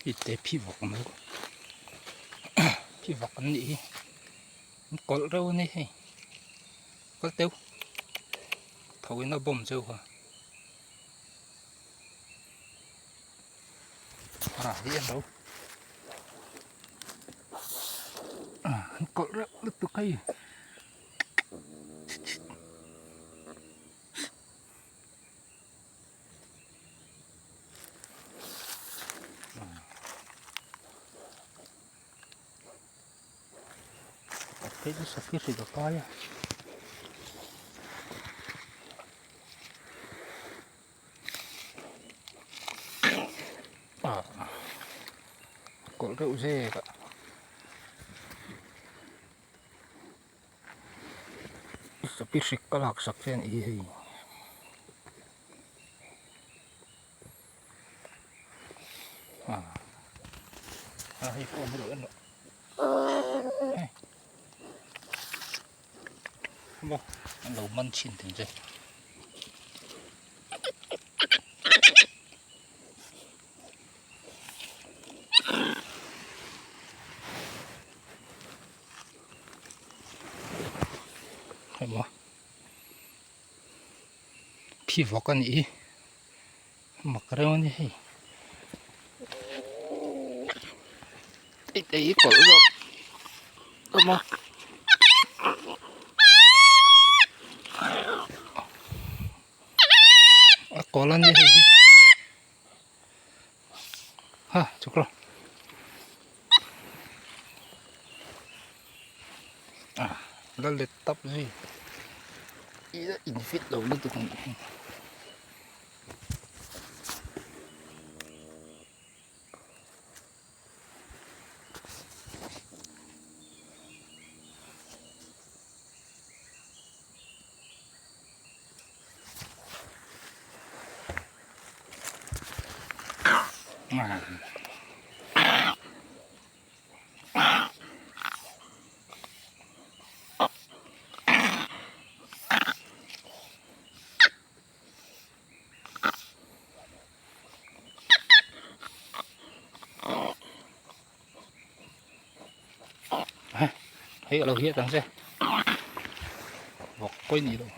Hei te phi vak ang lo phi vak an nih hi an kawlh reuh a ni hei kal teuh tho in a bawm cheu kha a hi an lo an kawlh reuh lutuk hei. Hei chu sakhi hrilh a kai a. Ah kawlh reuh zek a. Sapi hrik ka lak sak che a nih hi hei. Ah ah hei pawh a lo en loh hei maw an lo man chhin thei che. Hei phi vawk a nih hi mak reuh a ni hei ei ei kawlh zawk awm a a kawlh a ni hei hi ha chhuk rawh ah la let tap zui ih a in fit lo lutuk ang Hei a lo hiat ang che vawk pawi nih loh.